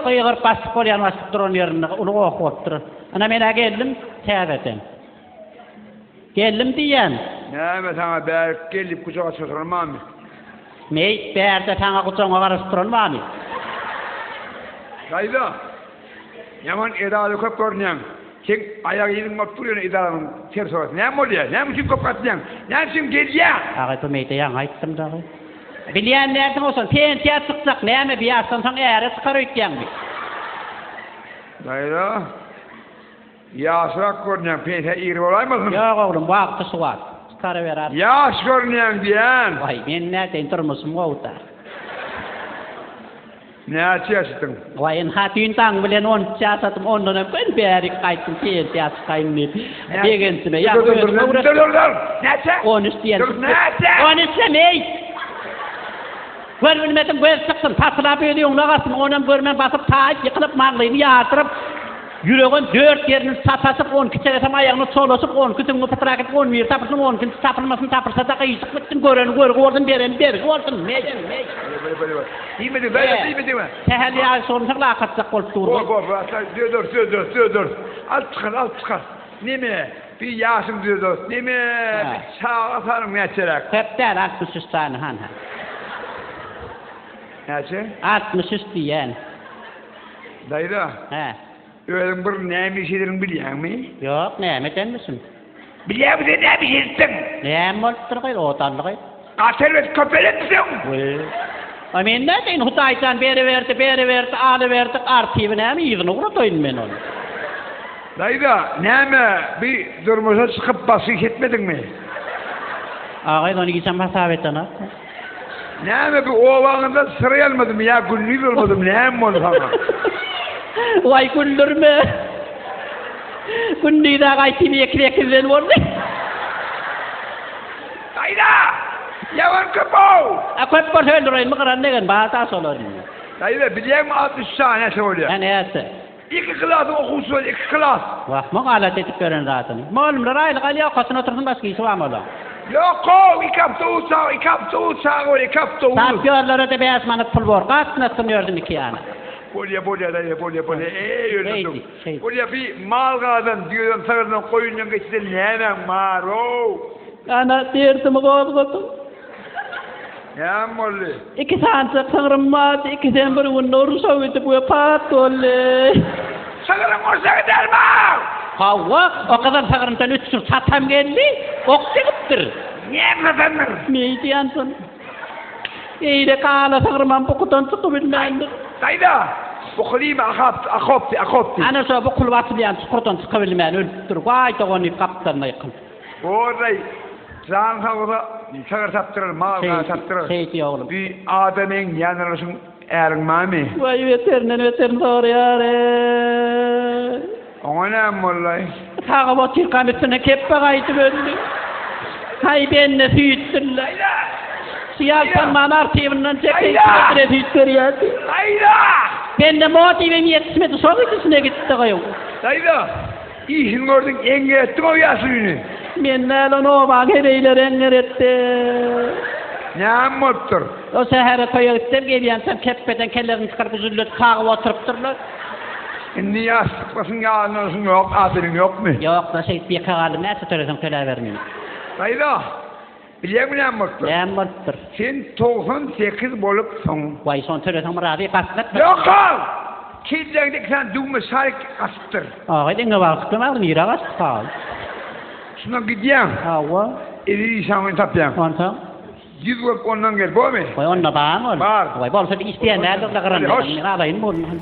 Gygyryp başlyk bolýan başlyk duran ýerinde uly goh bolupdyr. Ana men-ä geldim täzeden. Geldim diýýän. Näme saňa bärik gel diýip gujak açyp oturan barmy? Meý, bärde saňa gujagyňa garaşyp duran barmy? Daýza, ýaman edara köp görünýäň. Seň aýak yzyň bolup dur ýöne edaranyň ters orasy. Näme bolýar? Näme üçin köp gatnaýaň? Näme üçin gelýäň? Agaý, bu meýde ýaňy aýtdym dagy. Bilýän dälsiň oşony. Pensiýa çykjak, näme bi ýaşdan soň äre çykar öýtýäňmi? Daýza, Ýaşrak görünýäň, pensiýa ir bolaýmasyn? Ýok oglum, wagty şu wagt. Çykaryber artyk. Ýaş görünýäň diýýän. Waý, men nädeýin, durmuşym gowy-da. Näçe ýaşadyň? Waý, ynha, düýn daň bilen 13 ýaşadym, ondan hem göni bärik gaýtdym, pensiýa çykaýyn diýip. Begenjime, ýa Dur, dur, dur, dur, dur, dur! Näçe? 13 diýen. Dur, näçe? 13-em, eý! Gör bilmedim, göz çyksyn, patylap özi öňüne gaçsyn, onam görmän basyp taýyp, ýykylyp, maňlaýyny ýardyryp, ýüregem dört ýerini sataşyp, on iki çeresem aýagyny çolaşyp, on iki süňňi pytrak edip, on biri tapylsyn, on ikinjisi tapylmasyn, tapylsa-da gyşyk bitsin, göreni görgi bolsun, bereni bergi bolsun, meý, meý. Bolýa, bolýa, bolýa. Diýme, diýme, diýme, diýme. Sähel ýaş bolmasak lak atjak bolup dur. Bor, bor, bor, düzederis, düzederis, düzederis. Alyp çykar, alyp çykar. Neme, bir ýaşyň düzederis. Neme, bir çaga sanyň näçeräk? Köp däl, 63 sany, han-ha. Näçe? 63 diýýän. Daýza. Hä. Özüň bir näme iş edeniňi bilýäňmi? Ýok, näme edenmişim? Bilýäňmi sen näme iş edipsiň? Näme bolupdyr gyz, o dally gyz? Gaty erbet köpeletipsiň! Weý. A men nädeýin, Hudaýjan beriberdi, beriberdi, alyberdik, artyby näme, yzyna ugradaýyn men ony. Daýza, näme, bi durmuşa çykyp başga iş etmediňmi? A gyz, ony hiçem hasap edenok. Näme bi obaňyzda syra ýalmadymy ýa gündiz bolmadymy näme boldy saňa? Waý güldürme. Gündiz-ä gaýtym ekiz ekizden boldy. Daýza! Ýaman köp-ow! A köp bolsa öldüreýinmi gyran degen bar-da şolar indi. Daýza bilýäňmi 63 sany näçe bolýar? Hä näçe? Iki klasyň okuwçysy bar, iki klas. Wah, muň galat edip beren zadyny. Mugallymlar aýlyk alýar, okasyn otursyn, başga işi barmy olaň? Ýok-ow, iki awtobus çaga, iki awtobus çaga bar, iki awtobus. Şofýorlara-da bäş manat pul bor, gatnasyn ýörsün iki ýana. Bolýa, bolýa, daýza, bolýa, bolýa, eý, öldürdiň. Bolýa, bi mal-garadan, düýeden, sygyrdan, goýundan geçse nämäň bar-ow? Ana, derdimi gozgadyň. Näme boldy? Iki sanyjak sygrym bardy, ikisem bir günde urşa gidip wepat boldy. Sygryň urşa gidermi? Hawa, o gyzyl sygrymdan üç jürt satam geldi, ok degipdir. Näme satandyr? Meýdýän şony. Beýleki ala sygrymam bukudan çykybilmändir. Daýza, buky diýme, akap, akop diý, akop diý. Ana şo bukulyp atylýan çukurdan çykybilmän ölüpdir. Waý dogan diýip gapdalyna ýykyldy. Borlaý, jan sag bolsa, sygyr tapdyrar, mal gara tapdyrar. Şeý diý oglum. Bi adamyň ýanyrşyň äriň barmy? Waý beterinden beterini soraýar-eý. Oňa näme boldaý? Sagyp otyrkam üstüne kepbe gaýdyp öldi. Haý bende süýtdür-le. Şu ýaltanman artybyndan çekeýin kilometre süýt berýärdi. Daýza! Bende mo diýibem ýetişmedi, şol gidişine gitdi gyýw. Daýza! Işini gördüň, eňňe etdiň o ýaşulyny. Men däl, ony obaň heleýleri eňňer etdi. Näme bolupdyr? O şähere toýa gitsem, gelýänçäm kepbeden kellesini çykaryp uzynladyp kagyp oturypdyrlar. Indi ýaşlykdasyň, ýanyndasyň ýok, adynyň ýokmy? Ýok-da, şeýdip ýeke galdym, näçe töleseň töläber indi. Daýza, Bilýäňmi näme bolupdyr? Näme bolupdyr? Sen 98 bolupsyň. Waý, şony töleseň razy, gatnatma. Ýok-ow! Kelläňde iki sany düwme şarik gaçypdyr. Agaý, diňe wagtykdan agzy nirä gaçdyka? Şundan gidýäň. Hawa. Eziz işanyňy tapýaň. Onsoň? Ýüz bolup ondan gel, bormy? Waý, onda barmy ol? Bar. Waý, bolsa iş diýen däldir-le gyran. Hoş. Men alaýyn bolmany.